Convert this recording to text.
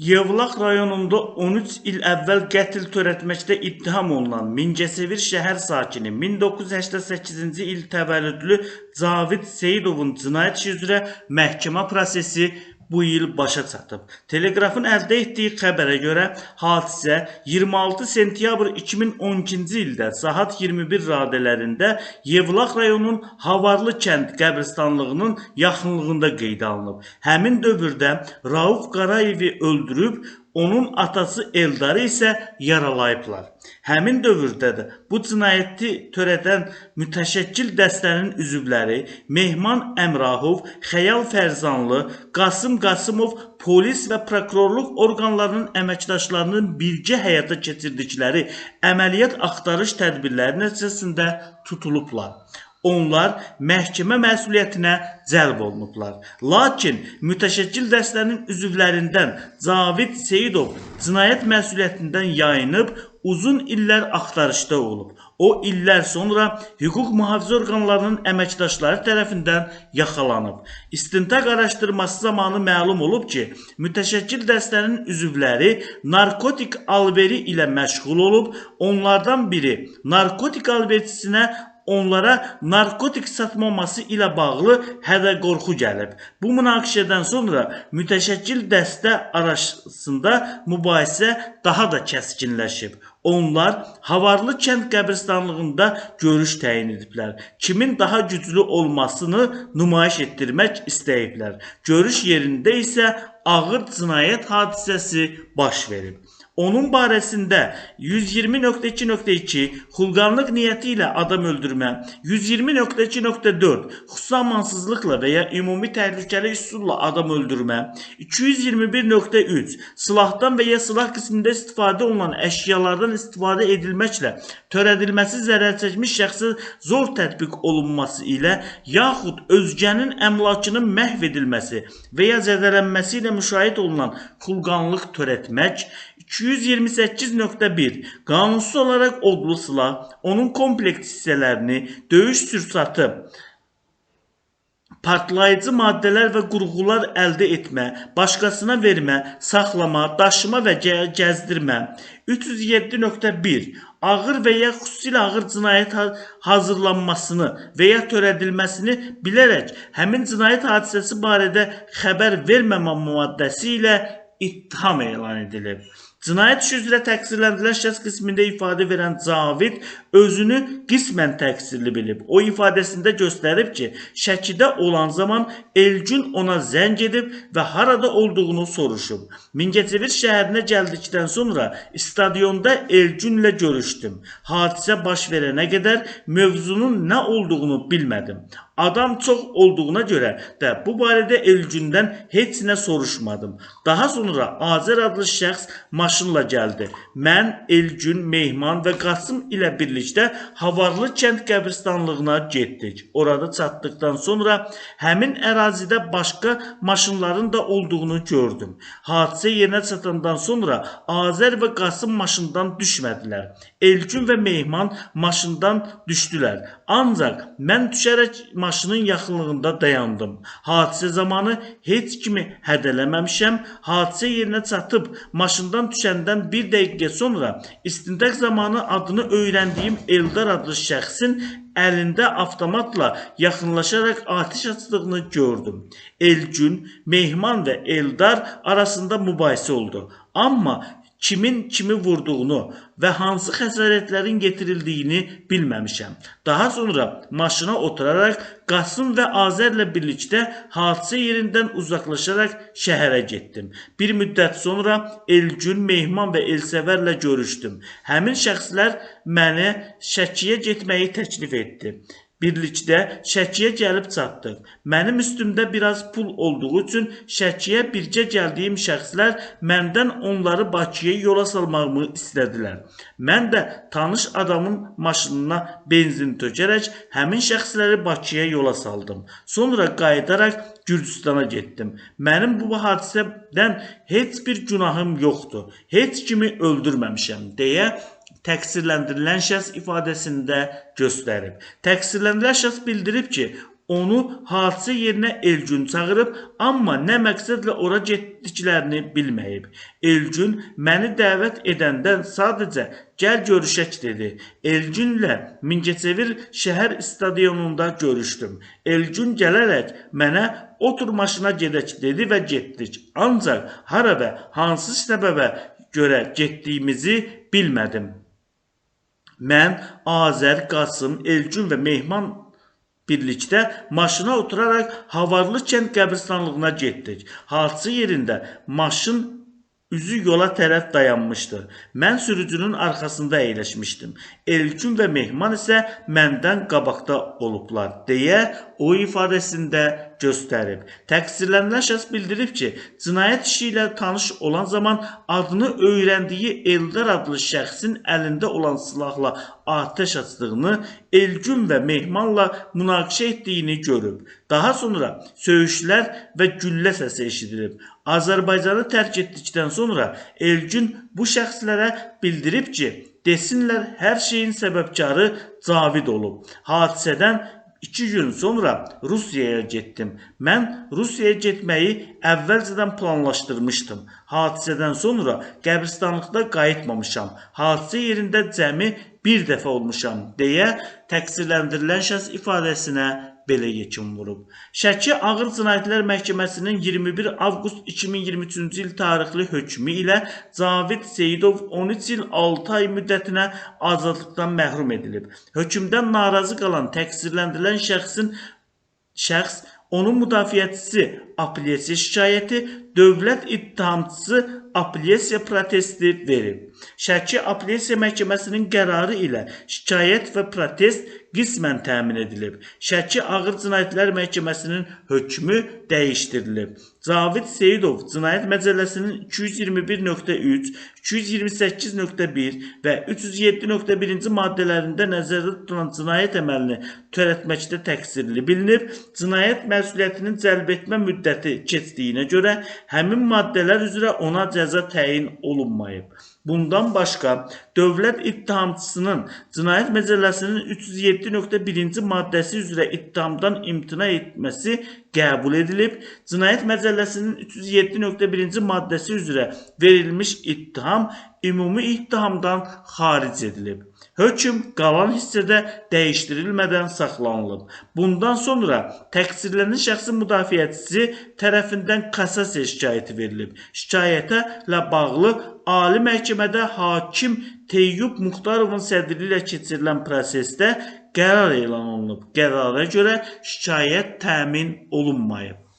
Yevlax rayonunda 13 il əvvəl qətl törətməkdə ittiham olunan Mingəçevir şəhər sakini 1988-ci il təvəllüdlü Cavid Seyidovun cinayət işi üzrə məhkəmə prosesi bu il başa çatıb. Teleqrafın əldə etdiyi xəbərə görə hadisə 26 sentyabr 2012-ci ildə saat 21 radələrində Yevlax rayonunun Havarlı kənd qəbirstanlığının yaxınlığında qeydə alınıb. Həmin dövrdə Rauf Qarayevi öldürüb, onun atası Eldarı isə yaralayıblar. Həmin dövrdə də bu cinayəti törədən mütəşəkkil dəstənin üzvləri Mehman Əmrahov, Xəyal Fərzanlı, Qasım Qasımov polis və prokurorluq orqanlarının əməkdaşlarının birgə həyata keçirdikləri əməliyyat axtarış tədbirləri nəticəsində tutulublar. Onlar məhkəmə məsuliyyətinə cəlb olunublar. Lakin mütəşəkkil dəstənin üzvlərindən Cavid Seyidov cinayət məsuliyyətindən yayınıb, uzun illər axtarışda olub. O illər sonra hüquq mühafizə orqanlarının əməkdaşları tərəfindən yaxalanıb. İstintaq araşdırması zamanı məlum olub ki, mütəşəkkil dəstənin üzvləri narkotik alveri ilə məşğul olub, onlardan biri narkotik alverçisinə onlara narkotik satmaması ilə bağlı hədə-qorxu gəlib. Bu münaqişədən sonra mütəşəkkil dəstə arasında mübahisə daha da kəskinləşib. Onlar Havarlı kənd qəbirstanlığında görüş təyin ediblər. Kimin daha güclü olmasını nümayiş etdirmək istəyiblər. Görüş yerində isə ağır cinayət hadisəsi baş verib. Onun barəsində 120.2.2 xulqanlıq niyyəti ilə adam öldürmə, 120.2.4 xüsusi amansızlıqla və ya ümumi təhlükəli üsulla adam öldürmə, 221.3 silahdan və ya silah qismində istifadə olunan əşyalardan istifadə edilməklə törədilməsi zərər çəkmiş şəxsə zor tətbiq olunması ilə yaxud özgənin əmlakının məhv edilməsi və ya zədələnməsi ilə müşayiət olunan xulqanlıq törətmək, 228.1 qanunsuz olaraq odlu silah, onun kompleks hissələrini, döyüş sursatı, partlayıcı maddələr və qurğular əldə etmə, başqasına vermə, saxlama, daşıma və gəzdirmə. 307.1 ağır və ya xüsusilə ağır cinayət hazırlanmasını və ya törədilməsini bilərək həmin cinayət hadisəsi barədə xəbər verməmə maddəsi ilə ittiham elan edilib. Cinayət işi üzrə təqsirləndirilən şəxs qismində ifadə verən Cavid özünü qismən təqsirli bilib. O ifadəsində göstərib ki, Şəkidə olan zaman Elgün ona zəng edib və harada olduğunu soruşub. Mingəçevir şəhərinə gəldikdən sonra stadionda Elgünlə görüşdüm. Hadisə baş verənə qədər mövzunun nə olduğunu bilmədim. Adam çox olduğuna görə də bu barədə Elgündən heç nə soruşmadım. Daha sonra Azər adlı şəxs maşınla gəldi. Mən, Elgün, Mehman və Qasım ilə birlikdə Havarlı kənd qəbirstanlığına getdik. Orada çatdıqdan sonra həmin ərazidə başqa maşınların da olduğunu gördüm. Hadisə yerinə çatandan sonra Azər və Qasım maşından düşmədilər. Elgün və Mehman maşından düşdülər. Ancaq mən düşərək maşının yaxınlığında dayandım. Hadisə zamanı heç kimi hədələməmişəm. Hadisə yerinə çatıb maşından düşəndən bir dəqiqə sonra istintaq zamanı adını öyrəndiyim Eldar adlı şəxsin əlində avtomatla yaxınlaşaraq atəş açdığını gördüm. Elgün, Mehman və Eldar arasında mübahisə oldu. Amma kimin kimi vurduğunu və hansı xəsarətlərin yetirildiyini bilməmişəm. Daha sonra maşına oturaraq Qasım və Azərlə birlikdə hadisə yerindən uzaqlaşaraq şəhərə getdim. Bir müddət sonra Elgün, Mehman və Elsəvərlə görüşdüm. Həmin şəxslər mənə Şəkiyə getməyi təklif etdi. Birlikdə Şəkiyə gəlib çatdıq. Mənim üstümdə biraz pul olduğu üçün Şəkiyə birgə gəldiyim şəxslər məndən onları Bakıya yola salmağımı istədilər. Mən də tanış adamın maşınına benzin tökərək həmin şəxsləri Bakıya yola saldım. Sonra qayıdaraq Gürcüstana getdim. Mənim bu hadisədən heç bir günahım yoxdur. Heç kimi öldürməmişəm deyə təqsirləndirilən şəxs ifadəsində göstərib. Təqsirləndirilən şəxs bildirib ki, Onu hadisə yerinə Elgün çağırıb, amma nə məqsədlə ora getdiklərini bilməyib. Elgün məni dəvət edəndən sadəcə gəl görüşək dedi. Elgünlə Mingəçevir şəhər stadionunda görüşdüm. Elgün gələrək mənə otur maşına gedək dedi və getdik. Ancaq hara və hansı səbəbə görə getdiyimizi bilmədim. Mən, Azər, Qasım, Elgün və Mehman birlikdə maşına oturaraq Havarlı kənd qəbirstanlığına getdik. Hadisə yerində maşın üzü yola tərəf dayanmışdı. Mən sürücünün arxasında əyləşmişdim. Elgün və Mehman isə məndən qabaqda olublar, deyə o ifadəsində göstərib. Təqsirlənilən şəxs bildirib ki, cinayət işi ilə tanış olan zaman adını öyrəndiyi Eldar adlı şəxsin əlində olan silahla atəş açdığını, Elgün və Mehmanla münaqişə etdiyini görüb. Daha sonra söyüşlər və güllə səsi eşidilib. Azərbaycanı tərk etdikdən sonra Elgün bu şəxslərə bildirib ki, desinlər hər şeyin səbəbkarı Cavid olub. Hadisədən 2 gün sonra Rusiyaya getdim. Mən Rusiyaya getməyi əvvəlcədən planlaşdırmışdım. Hadisədən sonra qəbirstanlıqda qayıtmamışam. Hadisə yerində cəmi bir dəfə olmuşam, deyə təqsirləndirilən şəxs ifadəsinə belə yekun vurub. Şəki Ağır Cinayətlər Məhkəməsinin 21 avqust 2023-cü il tarixli hökmü ilə Cavid Seyidov 13 il 6 ay müddətinə azadlıqdan məhrum edilib. Hökmdən narazı qalan təqsirləndirilən şəxs onun müdafiəçisi apellyasiya şikayəti, dövlət ittihamçısı apellyasiya protesti verib. Şəki Apellyasiya Məhkəməsinin qərarı ilə şikayət və protest qismən təmin edilib. Şəki Ağır Cinayətlər Məhkəməsinin hökmü dəyişdirilib. Cavid Seyidov Cinayət Məcəlləsinin 221.3, 228.1 və 307.1-ci maddələrində nəzərdə tutulan cinayət əməlini törətməkdə təqsirli bilinib. Cinayət məsuliyyətinin cəlb etmə müddəti keçdiyinə görə həmin maddələr üzrə ona cəza təyin olunmayıb. Bundan başqa, dövlət ittihamçısının Cinayət Məcəlləsinin 307.1-ci maddəsi üzrə ittihamdan imtina etməsi qəbul edilib. Cinayət Məcəlləsinin 307.1-ci maddəsi üzrə verilmiş ittiham ümumi ittihamdan xaric edilib. Hökm qalan hissədə dəyişdirilmədən saxlanılıb. Bundan sonra təqsirlənən şəxsin müdafiəçisi tərəfindən kassasiya şikayəti verilib. Şikayətə ilə bağlı Ali Məhkəmədə hakim Teyyub Muxtarovun sədrliyi ilə keçirilən prosesdə qərar elan olunub. Qərara görə şikayət təmin olunmayıb.